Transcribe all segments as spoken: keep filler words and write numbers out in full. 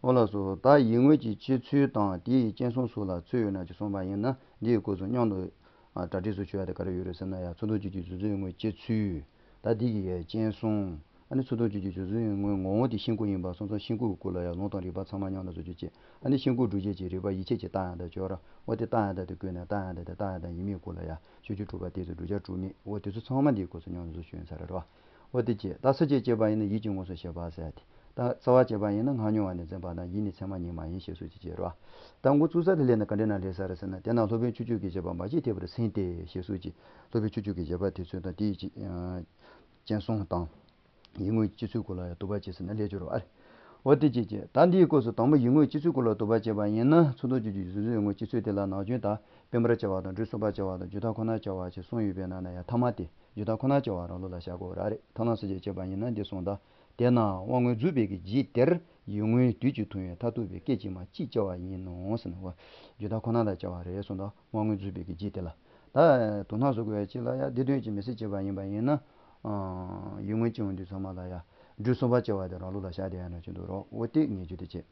འོ་ལགས་སོ། ད་ཡིག་ངོས་ཀྱི་སྤྱི་ཚུལ་དང་དེའི་སྐྱེད་སྲིང་སོགས་ལ་ཚུད་ཡོད་ན་ཅིག་གསུངས་པ་ཡིན་ན། འདིའི་སྐོར་སུ་མཉམ་དུ་ཨ་གྲ་སྒྲིག་སུ་ཞུ་ཡ་དེ་ག་རེ་ཡོད་རེད་ཟེར་ན། ཡ་ཚུལ་མཐུན་སྤྱོད་ཀྱི་གཟུགས་འཛིན་ཡིག་ངོས་སྤྱི་ཚུལ། ད་འདི་གི་ཡ་སྐྱེད་སྲིང་། ཨ་ནི་ཚུལ་མཐུན་སྤྱོད་ཀྱི་གཟུགས་འཛིན་ཡིག་ངོས་ངོ་བོ་དེ་ཤིང་ཀུན་ཡིན་པ་སོང་ཙང་། ཤིང་ཀུན་གྱི་སྐོར་ལ་ཡ་ལུང་དང་རིགས་པ་ཚང་མ་མཉམ་དུ་བཟོ་རྒྱུ་བྱས། ཨ་ནི་ཤིང་ཀུན་སྒྲུབ་བྱེད་ཀྱི་རིགས་པ་ཡིད་ཆེས་ཀྱི་རྟགས་ཡང་དག་བརྗོད་ར། འོ་དེ་རྟགས་ཡང་དག་དེ་བཀོད་ནས། རྟགས་ཡང་དག་དེ་རྟགས་ཡང་དག་ཡིན་མིན་སྐོར་ལ་ཡ་ཕྱོགས་ཆོས་གྲུབ་པ་དེ་ཚོ་བསྒྲུབ་བྱ་གྲུབ་མིན། འོ་དེ་ཚོ་ཚང་མ་འདིའི་སྐོར་སུ་མཉམ་དུ་བཟོ་ཞུ་ཡིན་ས་རེད་རོ། འོ་དེ་བྱས། ད་ས་བཅད་ཅེས་པ་ཡིན་ན་ཡིད་ཀྱི་དངོས་སུ་བྱེད་པ་ཟེར་ཏེ། ད་རྩ་བ་བྱས་པ་ཡིན་ན་སྔ་མྱོང་བ་ནས་འཛིན་པ་དང་། ཡིད་ནི་ཚད་མ་ཉིད་མ་ཡིན་ཞེས་སོགས་ཀྱི་བྱེད་རོ། ད་འགོ་བཙུགས་ས་དེ་ལས་ནི་ག་འདྲ་ན་སླེབས་ས་རེད་ཟེར་ན། དེས་ན་སློབ་དཔོན་ཕྱོགས་ཆོས་ཀྱི་བྱེད་པ་མ་སྐྱེས་ཐལ་བར་ཟིན་ཏེ་ཞེས་སོགས་ཀྱི། སློབ་དཔོན་ཕྱོགས་ཆོས་ཀྱི་བྱེད་པ་དེ་ཚོ་དང་དེའི་སྐྱེད་སྲིང་དང་ཡིག་ངོས་སྤྱི་ཚུལ་སྐོར་ལ་ཡང་དོགས་པ་བྱེད་ཟེར་ན་ལས་སྦྱོར་བ་རེད། འོ་དེ་བྱས་བྱས། ད་འདིའི་སྐོར་སུ་དང་པོ་ཡིག་ངོས་སྤྱི་ཚུལ་སྐོར་ལ་དོགས་པ་བྱས་པ་ཡིན་ན། ཚུལ་མཐུན་སྤྱོད་ཀྱི་གཟུགས་འཛིན་ཡིག་ངོས་སྤྱི་ཚུལ་དེ་ལ་ནམ་རྒྱུན་ད་དཔེ་འབར་བྱ་བ་དང་། སྦྲུལ་གསུམ་པ་བྱ་བ་དང་། རྒྱུ་མཐའ་ཁོ་ན་བྱ་བ་ཞེས་གསུངས་ཡོད་པའི་ནང་ན་ཡང་། ཐ་མ་དེ་རྒྱུ་མཐའ་ཁོ་ན་བྱ་བ་རང་ལུགས་ལ་བཞག་དགོས་ར་རེད། ཐ་ན་ས་བཅད་བྱས་པ་ཡིན་ན་འདི་གསུངས་དང་། དེས་ན་དབང་མངོན་རྫོགས་པའི་གི་རྗེས་དེར་ཡིག་ངོས་དུས་གཅིག་ཐུང་བའི་མཐར་ཐུག་པའི་སྐད་ཅིག་མ་གཅིག་སྐྱེ་བ་ཡིན་ནོ་ཟེར་ན། འོ་རྒྱུ་མཐའ་ཁོ་ན་ལ་བྱ་བ་རེད་གསུངས་དང་། དབང་མངོན་རྫོགས་པའི་གི་རྗེས་དེ་ལ། ད་དོན་དག་བཟོ་དགོས་ཡ་གཅིག་ལ་ཡ་འདི་དོན་གྱི་མི་སྲིད་བྱས་པ་ཡིན་པ་ཡིན་ན། ཡིག་ངོས་སྐྱེ་བོ་འདི་ཚང་མ་ལ་ཡ་སྦྲུལ་གསུམ་པ་བྱ་བ་དེ་རང་ལུགས་ལ་བཞག་བསྡད་ཡ་ན་ཅི་འདུག་རོ། འོ་དེ་ངེས་རྒྱུ་དེ་བྱེད།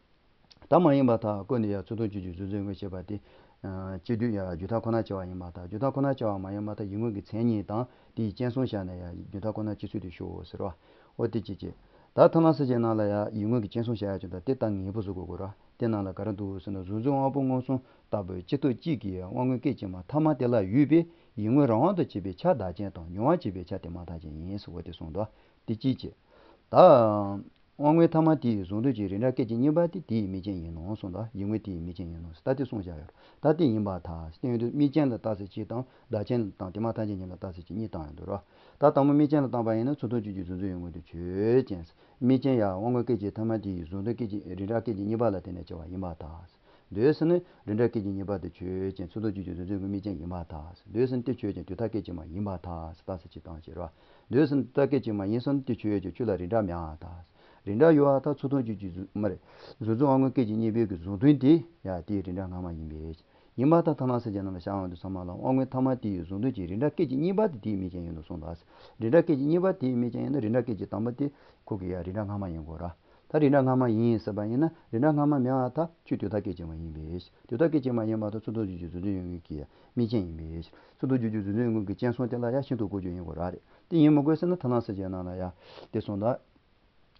ད་མ་ཡིན་པར་ཐལ། སྐབས་འདིར་ཡང་ཚུལ་མཐུན་སྤྱོད་ཀྱི་གཟུགས་འཛིན་ཡིག་ངོས་ཞེས་པ་དེ། ཨ་སྤྱི་དུས་ཡང་རྒྱུ་མཐའ་ཁོ་ན་བྱ་བ་ཡིན་པར་ཐལ། རྒྱུ་མཐའ་ཁོ་ན་བྱ་བ་མ་ཡིན་པར་ཐལ། ཡིག་ངོས་ཀྱི་མཚན་ཉིད་དང་དེའི་སྐྱེད་སྲིང་བཞག་ནས་ཡང་རྒྱུ་མཐའ་ཁོ་ན་སྤྱི་ཚུལ་དེ་ཞུའོ་ཟེར་བ། འོ་དེ་གཅིག་བྱས། ད་ཐ་ན་ས་བཅད་ནང་ལ་ཡང་ཡིག་ངོས་ཀྱི་སྐྱེད་སྲིང་བྱ་ཡ་ཅིག་དང་། དེ་ད་ངེས་པོ་བཟོ་དགོས་དགོས་ར། དེ་ནང་ལ་ག་རེ་འདུག་ཟེར་ན། གཟུགས་འཛིན་དབང་པོ་མངོན་སུམ་ལྟ་བུའི་སྤྱི་ཐོག་གཅིག་གི་དབང་མངོན་སྐད་ཅིག་མ་ཐ་མ་དེ་ལ་ཡོད་པའི་ཡིད་མངོན་རང་དབང་དུ་བྱེད་པའི་ཆ་བདག་ཅན་དང་། མྱོང་བ་བྱེད་པའི་ཆ་དེ་མ་ཐག་ཅན་ཡིན་ཟེར་བ་དེ་གསུངས་འདུག། དེ་གཅིག་བྱས། ད་དབང་མངོན་ཐ་མ་དེ་ཡི་གཟུང་དོན་གྱི་རིགས་འདྲ་སྐད་ཅིག་གཉིས་པ་དེ་དེའི་དམིགས་རྐྱེན་ཡིན་ནོ་གསུངས་དང་། ཡིད་མངོན་དེའི་དམིགས་རྐྱེན་ཡིན་ནོ། ད་དེ་གསུངས་བཞག་ཡོད། ད་དེ་ཡིན་པར་ཐལ། དེ་ཡིན་དུས་དམིགས་རྐྱེན་ལ་རྟགས་གསལ་གཅིག་དང་། བདག་རྐྱེན་དང་དེ་མ་ཐག་ཅན་གཉིས་ལ་རྟགས་གསལ་གཅིག་གཉིས་བཏང་ཡོད་འདུག་ར། ད་དང་པོ་དམིགས་རྐྱེན་ལ་བཏང་པ་ཡིན་ན། ཚུལ་མཐུན་སྤྱོད་ཀྱི་གཟུགས་འཛིན་ཡིག་ངོས་དེ་ཆོས་ཅན། དམིགས་རྐྱེན་ཡང་དབང་མངོན་སྐད་ཅིག་ཐ་མ་དེ་ཡི་གཟུང་དོན་སྐད་ཅིག་རིགས་འདྲ་སྐད་ཅིག་གཉིས་པ་ལ་བརྟེན་ནས་སྐྱེ་བ་ཡིན་པར་ཐལ། འདོད་ཟེར་ན་རིགས་འདྲ་སྐད་ཅིག་གཉིས་པ་དེ་ཆོས་ཅན། ཚུལ་མཐུན་སྤྱོད་ཀྱི་གཟུགས་འཛིན་གྱི་དམིགས་རྐྱེན་ཡིན་པར་ཐལ། འདོད་ཟེར་ན་དེ་ཆོས་ཅན། དུས་མཐའ་སྐད་ཅིག་མ་ཡིན་པར་ཐལ། རྟགས་གསལ་གཅིག་བཏང་བྱས་ར། འདོད་ཟེར་ན་དུས་མཐའ་སྐད་ཅིག་མ་ཡིན་ཟེར་ན་དེ་ཆོས་ཅན། ཁྱོད་ལ་རིགས་འདྲ་མེད་པར་ཐལ། རིགས་འདྲ་ཡོད་པར་ཐལ། ཚུལ་མཐུན་སྤྱོད་ཀྱི་གཟུགས། མ་རེད། གཟུགས་འཛིན་དབང་མངོན་སྐད་ཅིག་གཉིས་པའི་གི་གཟུང་དོན་དེ་ཡང་དེའི་རིགས་འདྲ་སྔ་མ་ཡིན་པས། ཡིན་པར་ཐལ། ཐ་ན་ས་བཅད་ནང་ལ་བཞག་ཡོང་དུས་ཙམ་པ་ལ། དབང་མངོན་ཐ་མ་དེ་ཡི་གཟུང་དོན་གྱི་རིགས་འདྲ་སྐད་ཅིག་གཉིས་པ་དེ་དེའི་དམིགས་རྐྱེན་ཡིན་ནོ་གསུངས་དང་། རིགས་འདྲ་སྐད་ཅིག་གཉིས་པ་དེའི་དམིགས་རྐྱེན་ཡིན་ན། རིགས་འདྲ་སྐད་ཅིག་དང་པོ་དེ་ཁོ་གི་ཡང་རིགས་འདྲ་སྔ་མ་ཡིན་དགོས་ར། ད་རིགས་འདྲ་སྔ་མ་ཡིན་ཟེར་བ་ཡིན་ན། རིགས་འདྲ་སྔ་མ་མེད་པར་ཐལ། ཁྱོད་དུས་མཐའ་སྐད་ཅིག་མ་ཡིན་པས། དུས་མཐའ་སྐད་ཅིག་མ་ཡིན་པར་ཐལ། ཚུལ་མཐུན་སྤྱོད་ཀྱི་གཟུགས་འཛིན་ཡིག་ངོས་ཀྱི་དམིགས་རྐྱེན་ཡིན་པས། ཚུལ་མཐུན་སྤྱོད་ཀྱི་གཟུགས་འཛིན་ཡིག་ངོས་ཀྱི་སྐྱེད་སྲིང་དེ་ལ་ཡང་ཤིན་ཏུ་ལྐོག་གྱུར་ཡིན་དགོས་ར་རེད། དེ་ཡིན་མི་དགོས་ཟེར་ན། ཐ་ན་ས་བཅད་ནང་ལ་ཡང་དེ་གསུངས་དང་།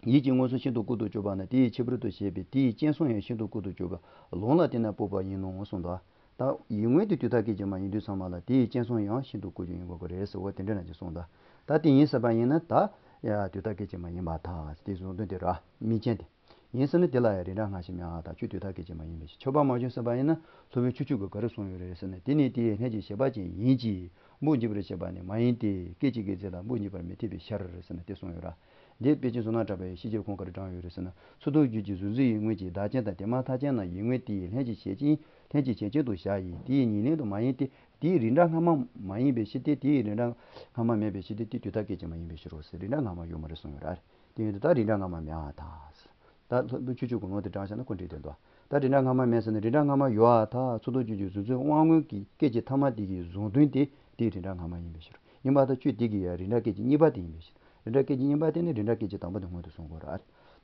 ཡིད་ཀྱི་དངོས་སུ་ཤིན་ཏུ་ལྐོག་ཏུ་གྱུར་པ་ན། དེ་ཡི་ཁྱད་པར་དུ་བྱས་པའི་དེ་ཡི་སྐྱེད་སྲིང་ཡང་ཤིན་ཏུ་ལྐོག་ཏུ་གྱུར་པ་ལུང་ལ་བརྟེན་ནས་སྤོབས་པ་ཡིན་ནོ་གསུངས་དང་། ད་ཡིད་མངོན་དེ་དུས་མཐའ་སྐད་ཅིག་མ་ཡིན་དུས་ཙམ་པ་ལ། དེ་ཡི་སྐྱེད་སྲིང་ཡང་ཤིན་ཏུ་ལྐོག་གྱུར་ཡིན་དགོས་ཀྱི་རེད་ཟེར་བ་དེ་འདྲ་ན་ཅིག་གསུངས་དང་། ད་དེ་ཡིན་ཟེར་བ་ཡིན་ན། ད་ཡ་དུས་མཐའ་སྐད་ཅིག་མ་ཡིན་པར་ཐལ། དེ་གཟུང་དོན་དེ་ར། དམིགས་རྐྱེན་དེ་ཡིན་ཟེར་ན། དེ་ལ་ཡང་རིགས་འདྲ་སྔ་ཕྱི་མེད་པར་ཐལ། ཁྱོད་དུས་མཐའ་སྐད་ཅིག་མ་ཡིན་པའི་ཕྱིར། ཁྱབ་པ་མ་བྱུང་ཟེར་བ་ཡིན་ན། སློབ་དཔོན་ཁྱུ་ཁྱུ་གིས་ག་རེ་གསུངས་ཡོད་རེད་ཟེར་ན། དེ་ནི་དེའི་ལྷན་ཅིག་བྱེད་པ་ཅན་ཡིན་གྱི། སྨོས་འཇུག་པར་བྱེད་པ་ནི་མ་ཡིན་ཏེ། སྐད་ཅིག་གི་རྫས་ལ་སྨོས་འཇུག་པར་མི་འཐད་པའི་ཕྱིར་ཟེར་ནས་དེ་གསུངས་ཡོད་ར། འདི་དཔལ་ཆེན་བསོད་ནམས་གྲགས་པའི་ཤེས་བྱེད་ཁུངས་དཀར་དྲངས་ཡོད་རེད་ཟེར་ན། ཚུལ་མཐུན་སྤྱོད་ཀྱི་གཟུགས་འཛིན་ཡིག་ངོས་ཀྱི་བདག་རྐྱེན་དང་དེ་མ་ཐག་རྐྱེན་རྣམས་ཡིད་མངོན་དེ་ཡི་ལྷན་ཅིག་བྱེད་ཅན། ལྷན་ཅིག་བྱེད་ཅན་དུ་བཞག་ཡི། དེ་ཡི་ཉེར་ལེན་དུ་མ་ཡིན་ཏེ། དེའི་རིགས་འདྲ་སྔ་མ་མ་ཡིན་པའི་ཕྱིར་ཏེ། དེའི་རིགས་འདྲ་སྔ་མ་མེད་པའི་ཕྱིར་ཏེ། དེ་དུས་མཐའ་སྐད་ཅིག་མ་ཡིན་པའི་ཕྱིར་རོ་ཟེར། རིགས་འདྲ་སྔ་མ་ཡོད་མ་རེད་གསུངས་ཡོད་ར། དེ་ཡིན་དུས་ད་རིགས་འདྲ་སྔ་མ་མེད་པར་ཐལ། ད་སློབ་དཔོན་ཁྱུ་ཁྱུ་གི་ངོས་དེ་དྲངས་བཞག་ན་ཁོ་འགྲིག་བསྡད་འདུག། ད་རིགས་འདྲ་སྔ་མ་མེད་ཟེར་ན། རིགས་འདྲ་སྔ་མ་ཡོད་པར་ཐལ། ཚུལ་མཐུན་སྤྱོད་ཀྱི་གཟུགས་འཛིན་དབང་མངོན་གྱི་སྐད་ཅིག་ཐ་མ་དེ་གི་གཟུང་དོན་དེ་དེའི་རིགས་འདྲ་སྔ་མ་ཡིན་པའི་ཕྱིར། ཡིན་པར་ཐལ། ཁྱོད་དེ་གི་ཡང་རིགས་འདྲ་སྐད་ཅིག་གཉིས་པ་དེ་ཡིན་པའི་ཕྱིར། རིགས་འདྲ་སྐད་ཅིག་གཉིས་པ་དེ་ནི་རིགས་འདྲ་སྐད་ཅིག་དང་པོ་དེ་སྔོན་དུ་སོང་དགོས་ར།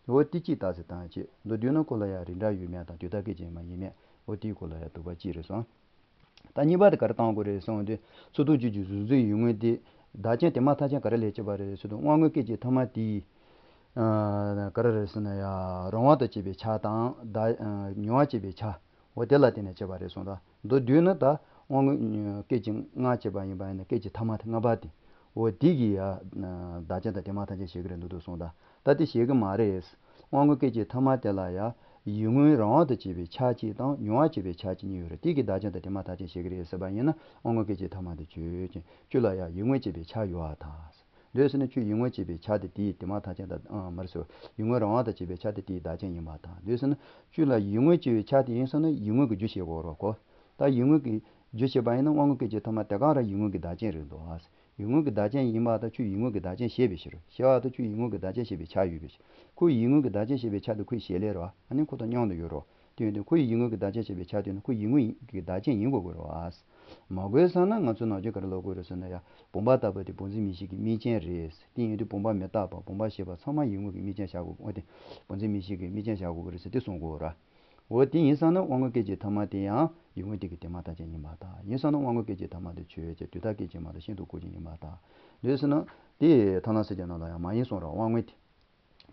འོ་དེ་གཅིག་རྟགས་གསལ་བཏང་བྱས། མདོར་བསྡུས་ན་ཁོ་ལ་ཡང་རིགས་འདྲ་ཡོད་མེད་དང་། དུས་མཐའ་སྐད་ཅིག་མ་ཡིན་མེད། འོ་དེའི་སྐོར་ལ་ཡང་དོགས་པ་གཅིག་རེད་སོང་། ད་གཉིས་པ་དེ་ག་རེ་བཏང་དགོས་རེད་གསུངས་དུས། ཚུལ་མཐུན་སྤྱོད་ཀྱི་གཟུགས་འཛིན་ཡིག་ངོས་དེ་བདག་རྐྱེན་དེ་མ་ཐག་རྐྱེན་ག་རེ་ལས་སྐྱེས་པ་རེད་ཟེར་དུས། དབང་མངོན་སྐད་ཅིག་ཐ་མ་དེའི་ཨ་ག་རེ་རེད་ཟེར་ན། ཡ་རང་དབང་དུ་བྱེད་པའི་ཆ་དང་། བདག་ཨ་མྱོང་བ་བྱེད་པའི་ཆ། འོ་དེ་ལ་བརྟེན་ནས་སྐྱེས་པ་རེད་གསུངས་དང་། མདོར་བསྡུས་ན་ད་དབང་མངོན་སྐད་ཅིག་སྔ་སྐྱེས་པ་ཡིན་པ་ཡིན་ན། སྐད་ཅིག་ཐ་མ་དེ་ལྔ་པ་དེ། འོ་དེ་གི་ཡ་བདག་རྐྱེན་དང་དེ་མ་ཐག་རྐྱེན་བྱེད་ཀྱི་རེད་འདུག་འདུག་གསུངས་དང་། ད་དེ་བྱེད་ཀྱི་མ་རེད། དབང་མངོན་སྐད་ཅིག་ཐ་མ་དེ་ལ་ཡ་ཡིད་མངོན་རང་དབང་དུ་བྱེད་པའི་ཆ་གཅིག་དང་། མྱོང་བ་བྱེད་པའི་ཆ་གཅིག་གཉིས་ཡོད་རེད། དེ་གི་བདག་རྐྱེན་དང་དེ་མ་ཐག་རྐྱེན་བྱེད་ཀྱི་རེད་ཟེར་བ་ཡིན་ན། དབང་མངོན་སྐད་ཅིག་ཐ་མ་དེ་ཆོས་ཅན། ཁྱོད་ལ་ཡ་ཡིད་མངོན་བྱེད་པའི་ཆ་ཡོད་པར་ཐལ། འདོད་ཟེར་ན་ཁྱོད་ཡིད་མངོན་བྱེད་པའི་ཆ་དེ་དེའི་དེ་མ་ཐག་རྐྱེན་དང་། ཨ་མ་རེད་ཟེར། ཡིད་མངོན་རང་དབང་དུ་བྱེད་པའི་ཆ་དེ་དེའི་བདག་རྐྱེན་ཡིན་པར་ཐལ། འདོད་ཟེར་ན་ཁྱོད་ལ་ཡིད་མངོན་བྱེད་པའི་ཆ་དེ་ཡིན་ཟེར་ན། ཡིད་མངོན་གྱི་རྒྱུ་བྱེད་དགོས་རེད་གོ། ད་ཡིད་མངོན་གྱི་རྒྱུ་བྱེད་པ་ཡིན་ན། དབང་མངོན་སྐད་ཅིག་ཐ་མ་དེ་གང་རང་ཡིད་མངོན་གྱི་བདག་རྐྱེན་རེད་འདུག་ཨ། ཡིད་མངོན་གྱི་བདག་རྐྱེན་ཡིན་པར་ཐལ། ཁྱོད་ཡིད་མངོན་གྱི་བདག་རྐྱེན་བྱེད་པའི་ཕྱིར། བྱེད་པར་ཐལ། ཁྱོད་ཡིད་མངོན་གྱི་བདག་རྐྱེན་བྱེད་པའི་ཆ་ཡོད་པའི་ཕྱིར། ཁོ་ཡིད་མངོན་གྱི་བདག་རྐྱེན་བྱེད་པའི་ཆ་དེ་ཁོའི་བྱེད་ལས་རེད་བ། ཨ་ནི་ཁོ་དང་མཉམ་དུ་ཡོད་རེད་བ། དེ་ཡིན་དུས་ཁོ་ཡིད་མངོན་གྱི་བདག་རྐྱེན་བྱེད་པའི་ཆ་དེ་ནི་ཁོ་ཡིད་མངོན་གྱི་བདག་རྐྱེན་ཡིན་དགོས་ཀྱི་རེད་བ། མ་དགོས་ས་ན་ང་ཚོ་ནམ་རྒྱུན་ག་རེ་ལབ་དགོས་རེད་ཟེར་ན་ཡ། བུམ་པ་ལྟ་བུ་དེ་བུམ་འཛིན་མིག་ཤེས་ཀྱི་དམིགས་རྐྱེན་རེད། དེ་ཡིན་དུས་བུམ་པ་མི་རྟག་པ་བུམ་པ་ཤེས་པ་ཚང་མ་ཡིད་དངོས་ཀྱི་དམིགས་རྐྱེན་བཞག་དགོས། འོ་དེ་བུམ་འཛིན་མིག་ཤེས་ཀྱི་དམིགས་རྐྱེན་བཞག་དགོས་ཀྱི་རེད་ཟེར་དེ་གསུང་དགོས་ར། འོ་དེ་ཡིན་ཙང་ན་དབང་མངོན་སྐད་ཅིག་ཐ་མ་དེ་ཡང་ཡིད་དངོས་དེ་གི་དེ་མ་ཐག་ཅན་ཡིན་པར་ཐལ། ཡིན་ཙང་ན་དབང་མངོན་སྐད་ཅིག་ཐ་མ་དེ་ཆོས་ཅན། དུས་མཐའ་སྐད་ཅིག་མ་གཏོགས་ཤིན་ཏུ་གོ་ཅན་ཡིན་པར་ཐལ། འདོད་ཟེར་ན་དེ་ཐ་ན་ས་བཅད་ནང་ལ་ཡང་མ་ཡིན་གསུངས་ར། དབང་མངོན་དེ།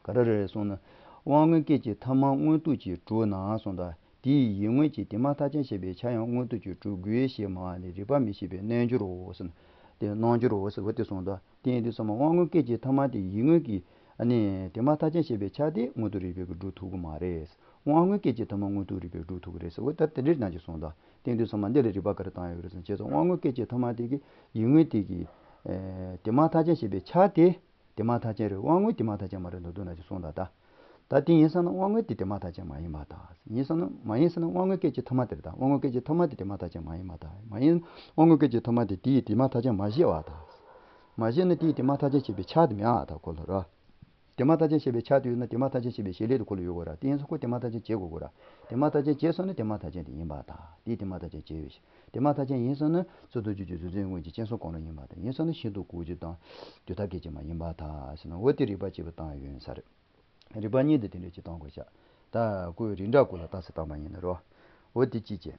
ག་རེ་རེད་གསུངས་ན། དབང་མངོན་སྐད་ཅིག་ཐ་མ་མངོན་རྟོགས་ཀྱིས་གྲུབ་ན་གསུངས་དང་། དེའི་ཡིད་དངོས་ཀྱི་དེ་མ་ཐག་ཅན་ཞེས་པའི་ཆ་ཡང་མངོན་རྟོགས་ཀྱིས་གྲུབ་དགོས་ཞེས་སྨྲ་བ་ནི་རིགས་པ་མི་ཤེས་པའི་རྣལ་འབྱོར་རོ་ཟེར་ན། དེ་རྣལ་འབྱོར་རོ་ཟེར་བ་དེ་གསུངས་དང་། དེ་ཡིན་དུས་ཙམ་པ་དབང་མངོན་སྐད་ཅིག་ཐ་མ་དེ་ཡིད་དངོས་ཀྱི་ཨ་ནི་དེ་མ་ཐག་ཅན་ཞེས་པའི་ཆ་དེ་མངོན་རྟོགས་རིགས་པས་ཀྱིས་གྲུབ་ཐུབ་ཀྱི་མ་རེད། དབང་མངོན་སྐད་ཅིག་ཐ་མ་མངོན་རྟོགས་རིགས་པས་གྲུབ་ཐུབ་ཀྱི་རེད་ཟེར་བ་ད་དེ་འདྲའི་ནང་གི་གསུངས་དང་། དེ་ཡིན་དུས་ཙམ་པ་འདི་ལ་རིགས་པ་ག་རེ་བཏང་ཡོད་རེད་ཟེར་ན། བྱས་ཙང་དབང་མངོན་སྐད་ཅིག་ཐ་མ་དེ་གི་ཡིད་དངོས་དེ་གི་ཨེ་དེ་མ་ཐག་ཅན་ཞེས་པའི་ཆ་དེ། དེ་མ་ཐག་ཅན་རེད། དབང་མངོན་དེ་མ་ཐག་ཅན་མ་རེད་མདོར་བསྡུས་ན་ཅིག་གསུངས་དང་ད། ད་དེ་ཡིན་ཙང་ན་དབང་མངོན་དེ་དེ་མ་ཐག་ཅན་མ་ཡིན་པར་ཐལ། ཡིན་ཙང་ན་མ་ཡིན་ཙང་ན་དབང་མངོན་སྐད་ཅིག་ཐ་མ་དེ་རེད་ད། དབང་མངོན་སྐད་ཅིག་ཐ་མ་དེ་དེ་མ་ཐག་ཅན་མ་ཡིན་པར་ཐལ། མ་ཡིན་དབང་མངོན་སྐད་ཅིག་ཐ་མ་དེ་དེ་ཡི་དེ་མ་ཐག་ཅན་མ་བྱས་པར་ཐལ། མ་བྱས་ན་དེ་ཡི་དེ་མ་ཐག་ཅན་བྱས་པའི་ཆ་དེ་མེད་པར་ཐལ་ཁོ་ལ་ར། དེ་མ་ཐག་ཅན་བྱས་པའི་ཆ་དེ་ཡོད་ན་དེ་མ་ཐག་ཅན་བྱས་པའི་བྱེད་ལས་དེ་ཁོ་ལ་ཡོད་དགོས་ར། དེ་ཡིན་ཙང་ཁོ་དེ་མ་ཐག་ཅན་བྱེད་དགོས་དགོས་ར། དེ་མ་ཐག་ཅན་བྱས་སོང་ན་དེ་མ་ཐག་ཅན་དེ་ཡིན་པར་ཐལ། དེ་དེ་མ་ཐག་ཅན་བྱས་ཡོད་ཤག་དེ་མ་ཐག་ཅན་ཡིན་སོང་ན་རྩོད་དོན་སྤྱོད་བྱེད་གཟུང་འཛིན་དངོས་ཀྱི་སྤྱན་ཟུང་གང་རུང་ཡིན་པར་ཐལ། ཡིན་སོང་ན་ཤིན་ཏུ་གོ་རྒྱུ་དང་དུས་མཐའ་སྐད་ཅིག་མ་ཡིན་པར་ཐལ་ཟེར་ན། འོ་དེ་རིགས་པ་གཅིག་པུ་བཏང་ཡོད་ས་རེད། རིགས་པ་གཉིས་དེ་དེ་འདྲ་ཅིག་བཏང་དགོས་ཤག་ད་ཁོས་རིགས་འདྲ་ཀུན་ལ་རྟགས་གསལ་བཏང་པ་ཡིན་ན་རོ། འོ་དེ་གཅིག་བྱས།